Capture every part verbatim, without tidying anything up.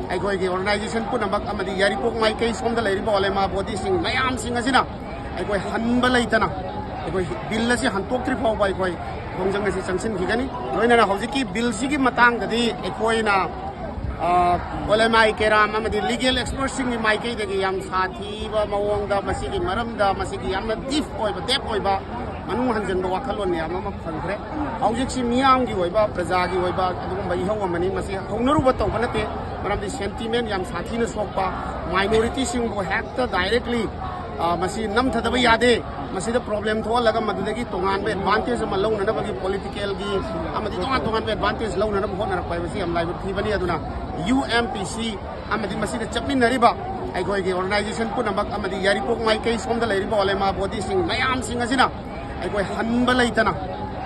ꯑꯩꯈꯣꯏꯒꯤ ꯑꯣꯔꯒꯅꯥꯏꯖꯦꯁꯟ ꯄꯨꯝꯅꯃꯛ ꯑꯃꯗꯤ ꯌꯥꯏꯔꯤꯄꯣꯛ ꯃꯥꯏꯀꯩ ꯁꯣꯝꯗ ꯂꯩꯔꯤꯕ ꯑꯣꯂꯦꯃꯥ ꯕꯣꯗꯤꯁꯤꯡ ꯃꯌꯥꯝꯁꯤꯡ ꯑꯁꯤꯅ ꯑꯩꯈꯣꯏ ꯍꯟꯕ ꯂꯩꯇꯅ ꯑꯩꯈꯣꯏ ꯕꯤꯜ ꯑꯁꯤ ꯍꯟꯇꯣꯛꯇ꯭ꯔꯤ ꯐꯥꯎꯕ ꯑꯩꯈꯣꯏ ꯈꯣꯡꯖꯪ ꯑꯁꯤ ꯆꯪꯁꯤꯟꯈꯤꯒꯅꯤ꯫ ꯂꯣꯏꯅꯅ ꯍꯧꯖꯤꯛꯀꯤ ꯕꯤꯜꯁꯤꯒꯤ ꯃꯇꯥꯡꯗꯗꯤ ꯑꯩꯈꯣꯏꯅ, ꯑ, ꯑꯣꯂꯦꯃꯥꯏ ꯀꯦꯔꯥꯝ ꯑꯃꯗꯤ ꯂꯤꯒꯦꯜ ꯑꯦꯛꯁꯄꯔꯠꯁꯤꯡꯒꯤ ꯃꯥꯏꯀꯩꯗꯒꯤ ꯌꯥꯝ ꯁꯥꯊꯤꯕ ꯃꯑꯣꯡꯗ ꯃꯁꯤꯒꯤ ꯃꯔꯝꯗ, ꯃꯁꯤꯒꯤ ꯌꯥꯝꯅ ꯗꯤꯞ ꯑꯣꯏꯕ, ꯗꯦꯞ ꯑꯣꯏꯕ, ꯃꯅꯨꯡ ꯍꯟꯖꯤꯟꯕ ꯋꯥꯈꯜꯂꯣꯟ ꯃꯌꯥꯝ ꯑꯃ ꯐꯪꯈ꯭ꯔꯦ꯫ ꯍꯧꯖꯤꯛꯁꯤ ꯃꯤꯌꯥꯝꯒꯤ ꯑꯣꯏꯕ, ꯄ꯭ꯔꯖꯥꯒꯤ ꯑꯣꯏꯕ ꯑꯗꯨꯒꯨꯝꯕ ꯏꯍꯧ ꯑꯃꯅꯤ꯫ ꯃꯁꯤ ꯍꯧꯅꯔꯨꯕ ꯇꯧꯕ ꯅꯠꯇꯦ꯫ ꯃꯔꯝꯗꯤ ꯁꯦꯟꯇꯤꯃꯦꯟ ꯌꯥꯝ ꯁꯥꯊꯤꯅ ꯁꯣꯛꯄ, ꯃꯥꯏꯅꯣꯔꯤꯇꯤꯁꯤꯡꯕꯨ ꯍꯦꯛꯇ ꯗꯥꯏꯔꯦꯛꯂꯤ, ꯑ, ꯃꯁꯤ ꯅꯝꯊꯗꯕ ꯌꯥꯗꯦ꯫ ꯃꯁꯤꯗ ꯄ꯭ꯔꯣꯕ꯭ꯂꯦꯝ ꯊꯣꯛꯍꯜꯂꯒ ꯃꯗꯨꯗꯒꯤ ꯇꯣꯉꯥꯟꯕ ꯑꯦꯗꯚꯥꯟꯇꯦꯖ ꯑꯃ ꯂꯧꯅꯅꯕꯒꯤ ꯄꯣꯂꯤꯇꯤꯀꯦꯜꯒꯤ ꯑꯃꯗꯤ ꯇꯣꯉꯥꯟ ꯇꯣꯉꯥꯟꯕ ꯑꯦꯗꯚꯥꯟꯇꯦꯖ ꯂꯧꯅꯅꯕ ꯍꯣꯠꯅꯔꯛꯄ ꯍꯥꯏꯕꯁꯤ ꯌꯥꯝ ꯂꯥꯏꯕꯛ ꯊꯤꯕꯅꯤ꯫ ꯑꯗꯨꯅ ꯌꯨ ꯑꯦꯝ ꯄꯤ ꯁꯤ ꯑꯃꯗꯤ ꯃꯁꯤꯗ ꯆꯠꯃꯤꯟꯅꯔꯤꯕ ꯑꯩꯈꯣꯏꯒꯤ ꯑꯣꯔꯒꯅꯥꯏꯖꯦꯁꯟ ꯄꯨꯝꯅꯃꯛ ꯑꯃꯗꯤ ꯌꯥꯏꯔꯤꯄꯣꯛ ꯃꯥꯏꯀꯩ ꯁꯣꯝꯗ ꯂꯩꯔꯤꯕ ꯑꯣꯂꯦꯃꯥ ꯕꯣꯗꯤꯁꯤꯡ ꯃꯌꯥꯝꯁꯤꯡ ꯑꯁꯤꯅ ꯑꯩꯈꯣꯏ ꯍꯟꯕ ꯂꯩꯇꯅ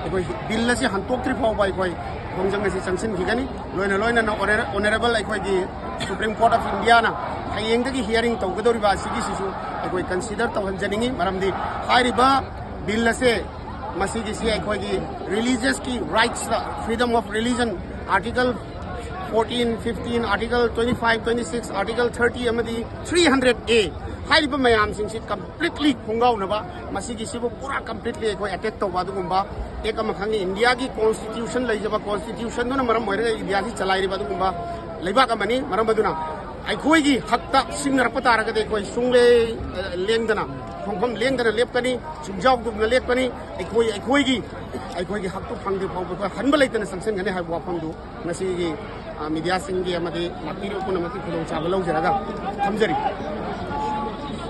ꯑꯩꯈꯣꯏ ꯕꯤꯜ ꯑꯁꯤ ꯍꯟꯇꯣꯛꯇ꯭ꯔꯤ ꯐꯥꯎꯕ ꯑꯩꯈꯣꯏ ꯈꯣꯡꯖꯪ ꯑꯁꯤ ꯆꯪꯁꯤꯟꯈꯤꯒꯅꯤ꯫ ꯂꯣꯏꯅ ꯂꯣꯏꯅꯅ ꯑꯣꯅꯔ-, ꯑꯣꯅꯔꯦꯕꯜ ꯑꯩꯈꯣꯏꯒꯤ ꯁꯨꯄ꯭ꯔꯤꯝ ꯀꯣꯔꯠ ꯑꯣꯐ ꯏꯟꯗꯤꯌꯥꯅ ꯍꯌꯦꯡꯗꯒꯤ ꯍꯤꯌꯥꯔꯤꯡ ꯇꯧꯒꯗꯧꯔꯤꯕ ꯑꯁꯤꯒꯤꯁꯤꯁꯨ ꯑꯩꯈꯣꯏ ꯀꯟꯁꯤꯗꯔ ꯇꯧꯍꯟꯖꯅꯤꯡꯉꯤ꯫ ꯃꯔꯝꯗꯤ ꯍꯥꯏꯔꯤꯕ ꯕꯤꯜ ꯑꯁꯦ ꯃꯁꯤꯒꯤꯁꯤ ꯑꯩꯈꯣꯏꯒꯤ ꯔꯤꯂꯤꯖꯁꯀꯤ ꯔꯥꯏꯠꯁꯇ, freedom of religion, Article fourteen, fifteen, Article twenty five, twenty six, Article thirty ꯑꯃꯗꯤ three hundred A ꯍꯥꯏꯔꯤꯕ ꯃꯌꯥꯝꯁꯤꯡꯁꯤ ꯀꯝꯄ꯭ꯂꯤꯠꯂꯤ ꯈꯣꯡꯒꯥꯎꯅꯕ, ꯃꯁꯤꯒꯤꯁꯤꯕꯨ ꯄꯨꯔꯥ ꯀꯝꯄ꯭ꯂꯤꯠꯂꯤ ꯑꯩꯈꯣꯏ ꯑꯦꯇꯦꯛ ꯇꯧꯕ ꯑꯗꯨꯒꯨꯝꯕ ꯑꯦꯛ ꯑꯃꯈꯛꯅꯤ꯫ ꯏꯟꯗꯤꯌꯥꯒꯤ ꯀꯣꯟꯁꯇꯤꯇ꯭ꯌꯨꯁꯟ ꯂꯩꯖꯕ, ꯀꯣꯟꯁꯇꯤꯇ꯭ꯌꯨꯁꯟꯗꯨꯅ ꯃꯔꯝ ꯑꯣꯏꯔꯒ ꯏꯟꯗꯤꯌꯥꯁꯤ ꯆꯂꯥꯏꯔꯤꯕ ꯑꯗꯨꯒꯨꯝꯕ ꯂꯩꯕꯥꯛ ꯑꯃꯅꯤ꯫ ꯃꯔꯝ ꯑꯗꯨꯅ ꯑꯩꯈꯣꯏꯒꯤ ꯍꯛꯇ ꯁꯤꯡꯅꯔꯛꯄ ꯇꯥꯔꯒꯗꯤ ꯑꯩꯈꯣꯏ ꯁꯨꯡꯂꯦ, ꯑ, ꯂꯦꯡꯗꯅ, ꯈꯣꯡꯐꯝ ꯂꯦꯡꯗꯅ ꯂꯦꯞꯀꯅꯤ, ꯁꯨꯡꯖꯥꯎꯗꯨꯝꯅ ꯂꯦꯞꯀꯅꯤ꯫ ꯑꯩꯈꯣꯏ, ꯑꯩꯈꯣꯏꯒꯤ, ꯑꯩꯈꯣꯏꯒꯤ ꯍꯛꯇꯨ ꯐꯪꯗ꯭ꯔꯤ ꯐꯥꯎꯕ ꯑꯩꯈꯣꯏ ꯍꯟꯕ ꯂꯩꯇꯅ ꯆꯪꯁꯤꯟꯒꯅꯤ ꯍꯥꯏꯕ ꯋꯥꯐꯝꯗꯨ ꯉꯁꯤꯒꯤ, ꯑ, ꯃꯤꯗꯤꯌꯥꯁꯤꯡꯒꯤ ꯑꯃꯗꯤ ꯂꯥꯛꯄꯤꯔꯤꯕ ꯄꯨꯝꯅꯃꯛꯀꯤ ꯈꯨꯗꯣꯡꯆꯥꯕ ꯂꯧꯖꯔꯒ ꯊꯝꯖꯔꯤ꯫